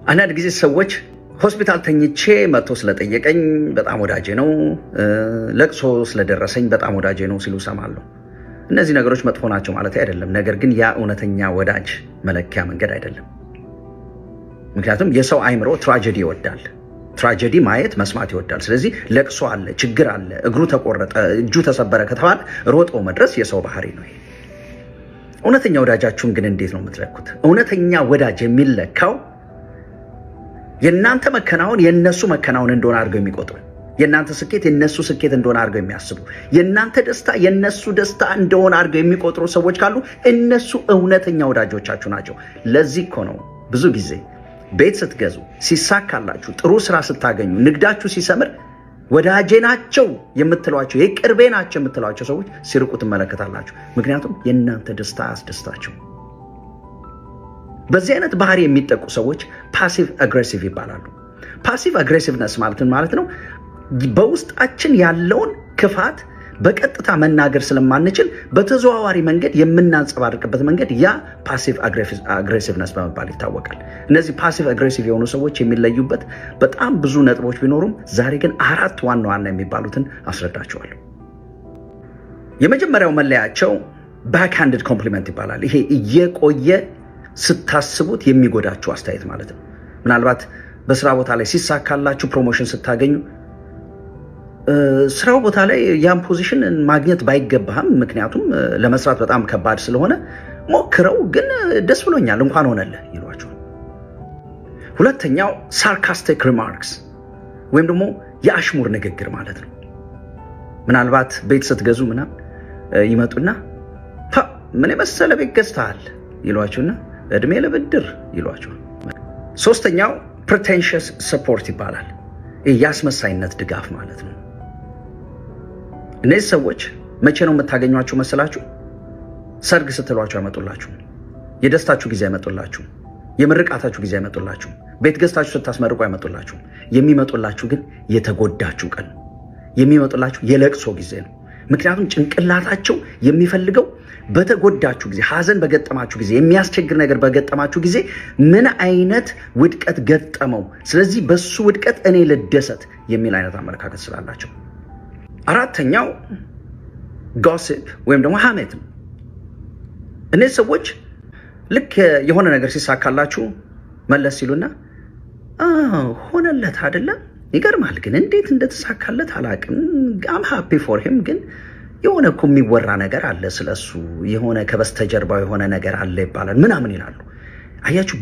አንዳንድ ጊዜ ሰዎች ሆስፒታል ተኝቼ መጥቶ ስለጠየቀኝ በጣም ወዳጄ ነው፣ ለቅሶ ስለደረሰኝ በጣም ወዳጄ ነው ሲሉ ሰማለሁ። እነዚህ ነገሮች መጥፎ ናቸው ማለት አይደለም። ነገር ግን ያ እውነተኛ ወዳጅ መለኪያ መንገድ አይደለም። ምክንያቱም የሰው አይምሮ tragedy ይወዳል። Tragedy ማየት መስማት ይወዳል። ስለዚህ ለቅሶ አለ፣ ችግር አለ፣ እግሩ ተቆረጠ፣ እጁ ተሰበረ ከተባለ ሮጦ መድረስ የሰው ባህሪ ነው። ይሄ እውነተኛ ወዳጃችሁን ግን እንዴት ነው የምትለኩት? እውነተኛ ወዳጅ የሚለካው የእናንተ መከናወን የእነሱ መከናወን እንደሆነ አድርገው የሚቆጥሩ፣ የእናንተ ስኬት የእነሱ ስኬት እንደሆነ አድርገው የሚያስቡ፣ የእናንተ ደስታ የእነሱ ደስታ እንደሆነ አድርገው የሚቆጥሩ ሰዎች ካሉ እነሱ እውነተኛ ወዳጆቻችሁ ናቸው። ለዚህ እኮ ነው ብዙ ጊዜ ቤት ስትገዙ፣ ሲሳካላችሁ፣ ጥሩ ስራ ስታገኙ፣ ንግዳችሁ ሲሰምር ወዳጄ ናቸው የምትሏቸው፣ የቅርቤ ናቸው የምትሏቸው ሰዎች ሲርቁ ትመለከታላችሁ። ምክንያቱም የእናንተ ደስታ አያስደስታቸው። በዚህ አይነት ባህሪ የሚጠቁ ሰዎች passive aggressive ይባላሉ። Passive aggressiveness ማለት ምን ማለት ነው? በውስጣችን ያለውን ክፋት በቀጥታ መናገር ስለማንችል በተዘዋዋሪ መንገድ የምናንጸባርቅበት መንገድ ያ passive aggressiveness በመባል ይታወቃል። እነዚህ passive aggressive የሆኑ ሰዎች የሚለዩበት በጣም ብዙ ነጥቦች ቢኖሩም ዛሬ ግን አራት ዋና ዋና የሚባሉትን አስረዳችኋለሁ። የመጀመሪያው መለያቸው backhanded compliment ይባላል። ይሄ እየቆየ ስታስቡት የሚጎዳችሁ አስተያየት ማለት ነው። ምናልባት በስራ ቦታ ላይ ሲሳካላችሁ፣ promotion ስታገኙ፣ ስራው ቦታ ላይ ያን position ማግኘት ባይገባህም፣ ምክንያቱም ለመስራት በጣም ከባድ ስለሆነ፣ ሞክረው ግን ደስ ብሎኛል፣ እንኳን ሆነልህ ይሏችኋል። ሁለተኛው sarcastic remarks ወይም ደግሞ የአሽሙር ንግግር ማለት ነው። ምናልባት ቤት ስትገዙ ምናምን ይመጡና "ምን የመሰለ ቤት ገዝተሃል" ይሏችሁና "እድሜ ለብድር" ይሏችኋል። ሶስተኛው pretentious support ይባላል። ይህ የአስመሳይነት ድጋፍ ማለት ነው። እነዚህ ሰዎች መቼ ነው የምታገኟቸው መሰላችሁ? ሰርግ ስትሏቸው አይመጡላችሁም። የደስታችሁ ጊዜ አይመጡላችሁም። የምርቃታችሁ ጊዜ አይመጡላችሁም። ቤት ገዝታችሁ ስታስመርቁ አይመጡላችሁም። የሚመጡላችሁ ግን የተጎዳችሁ ቀን ነው። የሚመጡላችሁ የለቅሶ ጊዜ ነው። ምክንያቱም ጭንቅላታቸው የሚፈልገው በተጎዳችሁ ጊዜ፣ ሐዘን በገጠማችሁ ጊዜ፣ የሚያስቸግር ነገር በገጠማችሁ ጊዜ ምን አይነት ውድቀት ገጠመው፣ ስለዚህ በሱ ውድቀት እኔ ልደሰት የሚል አይነት አመለካከት ስላላቸው። አራተኛው gossip ወይም ደግሞ ሐሜት ነው። እነዚህ ሰዎች ልክ የሆነ ነገር ሲሳካላችሁ መለስ ሲሉና "ሆነለት አይደለም? ይገርማል፣ ግን እንዴት እንደተሳካለት አላውቅም። I'm happy for him፣ ግን የሆነ እኮ የሚወራ ነገር አለ ስለሱ፣ የሆነ ከበስተጀርባው የሆነ ነገር አለ ይባላል" ምናምን ይላሉ። አያችሁ።